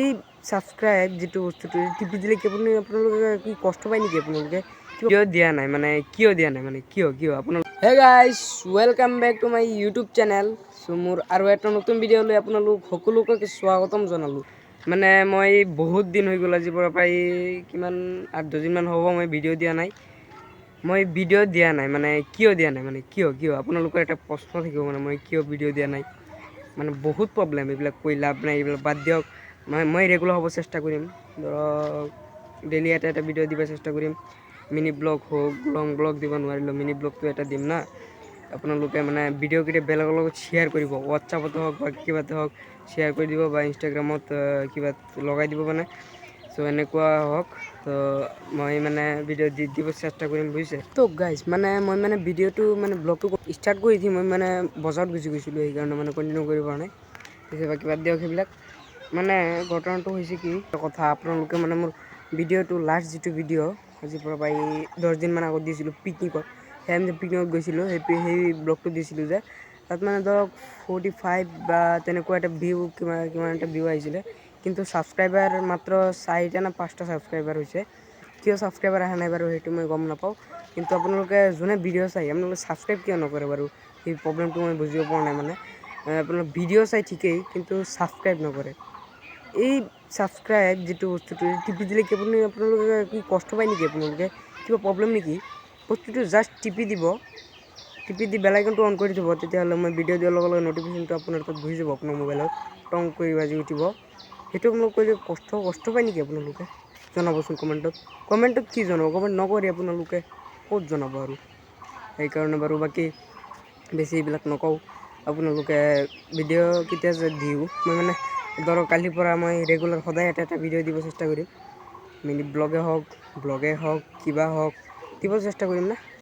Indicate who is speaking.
Speaker 1: এই ছাবস্ক্ৰাইব যিটো বস্তুটো টিপি দিলে কি আপুনি আপোনালোকে কি কষ্ট পায় নেকি? আপোনালোকে কিয় দিয়া নাই? মানে কিয় দিয়া নাই? মানে কিয় কিয় আপোনালোক? Hey guys, welcome back to my YouTube channel. So মোৰ আৰু এটা নতুন ভিডিঅ' লৈ আপোনালোক সকলোকে স্বাগতম জনালোঁ। মানে মই বহুত দিন হৈ গ'ল, আজিৰ পৰা প্ৰায় কিমান 8-10 দিনমান হ'ব মই ভিডিঅ' দিয়া নাই। মই ভিডিঅ' দিয়া নাই, মানে কিয় দিয়া নাই? মানে কিয় কিয় আপোনালোকৰ এটা প্ৰশ্ন থাকিব, মানে মই কিয় ভিডিঅ' দিয়া নাই? মানে বহুত প্ৰব্লেম, এইবিলাক কৈ লাভ নাই, এইবিলাক বাদ দিয়ক। মই ৰেগুলাৰ হ'ব চেষ্টা কৰিম। ধৰক ডেইলি এটা এটা ভিডিঅ' দিব চেষ্টা কৰিম। মিনি ব্লগ হওক, লং ব্লগ দিব নোৱাৰিলেও মিনি ব্লগটো এটা দিম না। আপোনালোকে মানে ভিডিঅ'কেইটা বেলেগৰ লগত শ্বেয়াৰ কৰিব, হোৱাটছআপতে হওক বা কিবাতে হওক শ্বেয়াৰ কৰি দিব বা ইনষ্টাগ্ৰামত কিবা লগাই দিব। মানে চ' এনেকুৱা হওক। তো মই মানে ভিডিঅ' দি দিব চেষ্টা কৰিম, বুজিছে? তো গাইজ, মানে মই মানে ভিডিঅ'টো মানে ব্লগটো ষ্টাৰ্ট কৰি দি মই মানে বজাৰত গুচি গৈছিলোঁ, সেইকাৰণে মানে কণ্টিনিউ কৰিব পৰা নাই। পিছে বাকী বাদ দিয়ক সেইবিলাক। মানে ঘটনাটো হৈছে কি কথা, আপোনালোকে মানে মোৰ ভিডিঅ'টো লাষ্ট যিটো ভিডিঅ' আজিৰ পৰা প্ৰায় 10 দিনমান আগত দিছিলোঁ পিকনিকত, সেই আমি যে পিকনিকত গৈছিলোঁ, সেই ব্লগটো দিছিলোঁ যে, তাত মানে ধৰক 45 বা তেনেকুৱা এটা ভিউ, কিমান কিমান এটা ভিউ আহিছিলে, কিন্তু ছাবস্ক্ৰাইবাৰ মাত্ৰ চাৰিটা নে পাঁচটা ছাবস্ক্ৰাইবাৰ হৈছে। কিয় ছাবস্ক্ৰাইবাৰ অহা নাই বাৰু সেইটো মই গম নাপাওঁ। কিন্তু আপোনালোকে যোনে ভিডিঅ' চাই, আপোনালোকে ছাবস্ক্ৰাইব কিয় নকৰে বাৰু, সেই প্ৰব্লেমটো মই বুজিব পৰা নাই। মানে আপোনালোকে ভিডিঅ' চাই ঠিকেই, কিন্তু ছাবস্ক্ৰাইব নকৰে। এই ছাবস্ক্ৰাইব যিটো বস্তুটো টিপি দিলে কি আপুনি আপোনালোকে কি কষ্ট পায় নেকি? আপোনালোকে কিবা প্ৰব্লেম নেকি? বস্তুটো জাষ্ট টিপি দিব, টিপি দি বেল আইকনটো অন কৰি দিব, তেতিয়াহ'লে মই ভিডিঅ' দিয়াৰ লগে লগে ন'টিফিকেশ্যনটো আপোনাৰ তাত ঘূৰি যাব, আপোনাৰ মোবাইলত টং কৰি বাজি উঠিব। সেইটো আপোনালোক কৰিলে কষ্ট কষ্ট পায় নেকি আপোনালোকে? জনাবচোন কমেণ্টত। কমেণ্টত কি জনাব? কমেণ্ট নকৰি আপোনালোকে ক'ত জনাব আৰু? সেইকাৰণে বাৰু বাকী বেছি এইবিলাক নকওঁ। আপোনালোকে ভিডিঅ' কেতিয়া যে দিওঁ মই, মানে ধৰক কালিৰ পৰা মই ৰেগুলাৰ সদায় এটা এটা ভিডিঅ' দিব চেষ্টা কৰিম। মিনি ব্লগে হওক, ব্লগে হওক, কিবা হওক, দিব চেষ্টা কৰিম না।